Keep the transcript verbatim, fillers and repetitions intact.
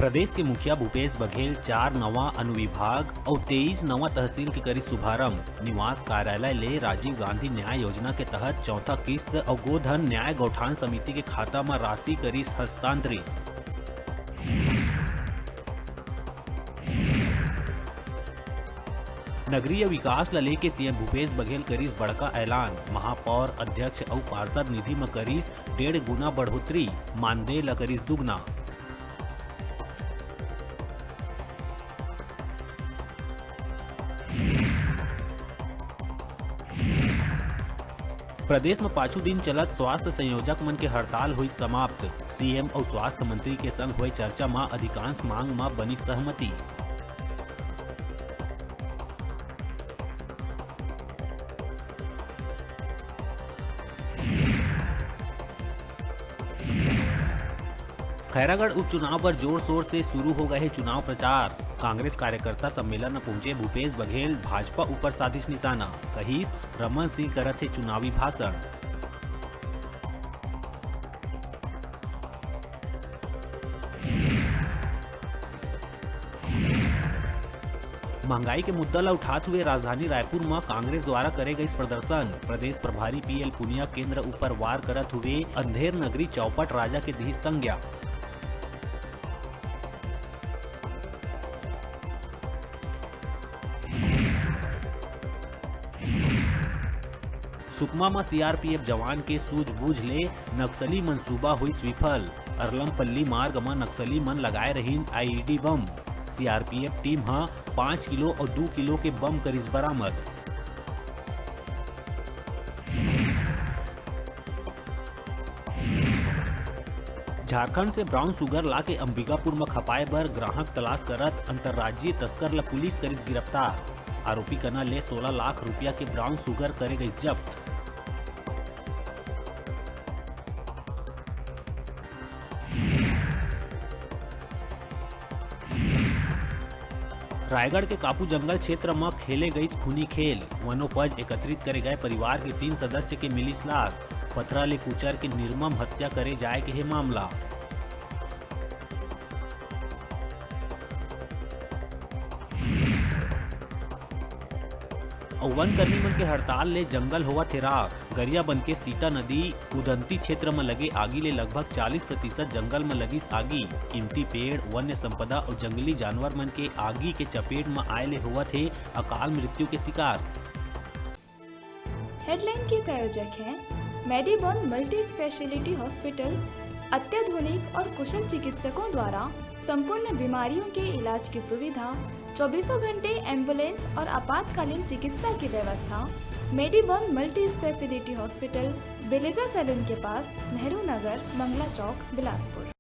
प्रदेश के मुखिया भूपेश बघेल चार नवा अनुविभाग अउ तेईस नवा तहसील के करिस शुभारंभ। निवास कार्यालय ले राजीव गांधी न्याय योजना के तहत चौथा किस्त अउ गोधन न्याय गौठान समिति के खाता म राशि करिस हस्तांतरित। नगरीय विकास ल लेके सीएम भूपेश बघेल करिस बड़का ऐलान, महापौर, अध्यक्ष अउ पार्षद निधि म करिस डेढ़ गुना बढ़ोतरी, मानदेय ल करिस दुगना। प्रदेश म पाछू दिन चलत स्वास्थ्य संयोजक मन के हड़ताल होइस समाप्त। सीएम अउ स्वास्थ्य मंत्री के संग होए चर्चा म अधिकांश मांग म बनिस सहमति। खैरागढ़ उपचुनाव बर जोर शोर से शुरू हो गए हे चुनाव प्रचार। कांग्रेस कार्यकर्ता सम्मेलन म पहुंचे भूपेश बघेल भाजपा ऊपर साधिस निशाना, कहिस रमन सिंह करत हे चुनावी भाषण। महंगाई के मुद्दा ल उठात हुए राजधानी रायपुर म कांग्रेस द्वारा करे गइस प्रदर्शन। प्रदेश प्रभारी पीएल पुनिया केंद्र ऊपर वार करत हुए अंधेर नगरी चौपट राजा के दिहिस संज्ञा। सुकमा म सीआरपीएफ जवान के सूझबूझ ले नक्सली मनसूबा होइस विफल। अरलमपल्ली मार्ग म नक्सली मन लगाए रहिन आईईडी बम। सीआरपीएफ टीम ह पाँच किलो अउ दू किलो के बम करिस बरामद। झारखंड से ब्राउन शुगर लाके अंबिकापुर म खपाए बर ग्राहक तलाश करत अंतर्राज्यीय तस्कर ल पुलिस करिस गिरफ्तार। आरोपी कना ले सोला लाख रुपया के ब्राउन शुगर करे गइस जब्त। रायगढ़ के कापू जंगल क्षेत्र म खेले गइस खूनी खेल। वनोपज एकत्रित करे गए परिवार के तीन सदस्य के मिलिस लाश। पथरा ले कुचर के निर्मम हत्या करे जाए के हे मामला। अउ वन कर्मी मन के हड़ताल ले जंगल होवत हे राख। गरियाबंद के सीता नदी उदंती क्षेत्र म लगे आगी ले लगभग चालीस प्रतिशत जंगल म लगिस आगी। कीमती पेड़, वन्य संपदा अउ जंगली जानवर मन के आगी के चपेट म आए ले होवत हे अकाल मृत्यु के शिकार। हेडलाइन के प्रायोजक हैं मेडीबॉन मल्टी स्पेशलिटी हॉस्पिटल। अत्याधुनिक और कुशल चिकित्सकों द्वारा संपूर्ण बीमारियों के इलाज की सुविधा, चौबीसों घंटे एम्बुलेंस और आपातकालीन चिकित्सा की व्यवस्था। मेडीबॉन मल्टी स्पेशलिटी हॉस्पिटल, बेलेजा सैलून के पास, नेहरू नगर, मंगला चौक, बिलासपुर।